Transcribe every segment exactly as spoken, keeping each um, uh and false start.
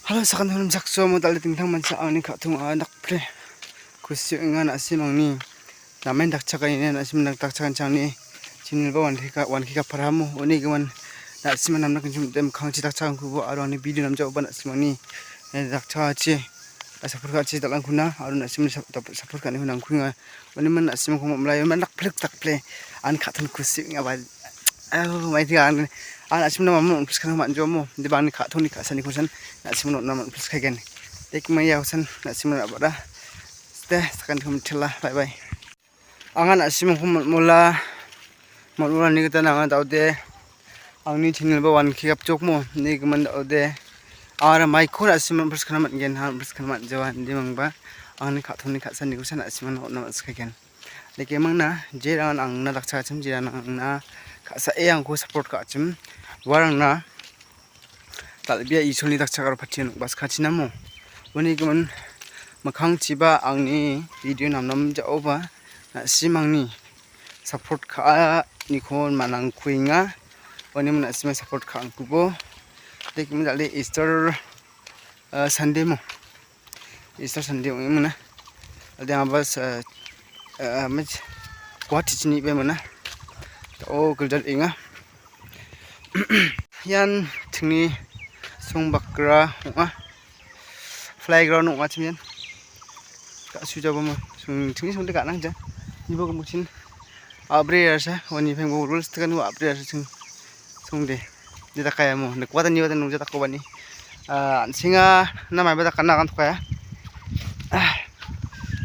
Halo, sakantian saksomo dal·e dingtang mancha angni ka·tong a·a dakpre. Kusi ong·a na·simangni namen dakchakani, na·sim dak-, dakchakanchangni chinilba wankeka-, wankekaparamo uni gimin na·sima namna kinchim de mikkangchi dakchakankubo aro angni video namjaoba na·simangni, eh, dakchakachi, ah, sapor ka·chi dal·angkuna aro na·simni sap-, dap-, sapor ka·aniko nangkuenga. Uni min na·simangko mamlaio man dakplek dakple an ka·ton kusi ong·a ba. Oh, mai tiga an, an na·simna mamon on·plis ka·na man·jomo. Diba angni ka·tongni ka·sanikosan na·simna on·na man·plis ka·gen. Dek mai yaosan na·simna ra·bara. Ste, sakantian mitela. Bye bye. Anga na·simangko mol·mola, mol·molani gita nanga da·ode. Angni chinilba wankegapjokmo, ine gimin da·ode. Aro maiko na·sim on·plis ka·na man·gen, ha, on·plis ka·na man·jawa, inde mangba. Angni ka·tongni ka·sanikosa na·simna on·na man·sikagen. Dake mangna, jerangan angna dakchakachim, jerangan angna ka·sae angko saport ka·achim. Uarangna dal·bea Isolni dakchak aro pattian ong·baskachinamo. Uni gimin mikkangchiba angni video namnamjaoba na·simangni saport ka·aniko manangkuenga. Uni min na·sima saport ka·angkubo. Dek min dal·e Easter, ah, Sunday mo. Easter Sunday ong·emona. Ade aba sa, ah, mej-, Guwahati chini be mona. O gilja ong·enga. Ian chingni song bakra ong·a. Playground ong·achim ian. Ka·sujabama song, chingni songde ka·nangja. Nibo gimikchin a·brirasa, oni pengbo rules tekan a·brirasa ching songde. Dia dakayamo, nikwatan niwatan nungja dakobani. Ah, an·senga na maiba dakana agan tokaya. Ah,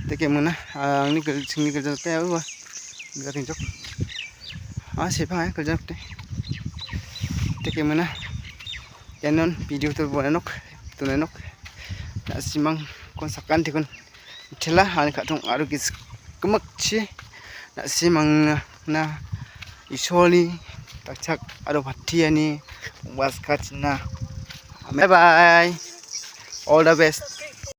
dake mona, ah, angni gil-, chingni gilja nokte, ah, ua. Gilja tinjok. Ah, sepa, eh, gilja nokte. Dake mona. Ianon video to bonanok, donanok. Na·simang kon sakantikon. Mitela, ani ka·tong aro gis-, gimikchi na·simangna Isolni dakchak aro pattiani ong·baskachina. Bye bye. All the best.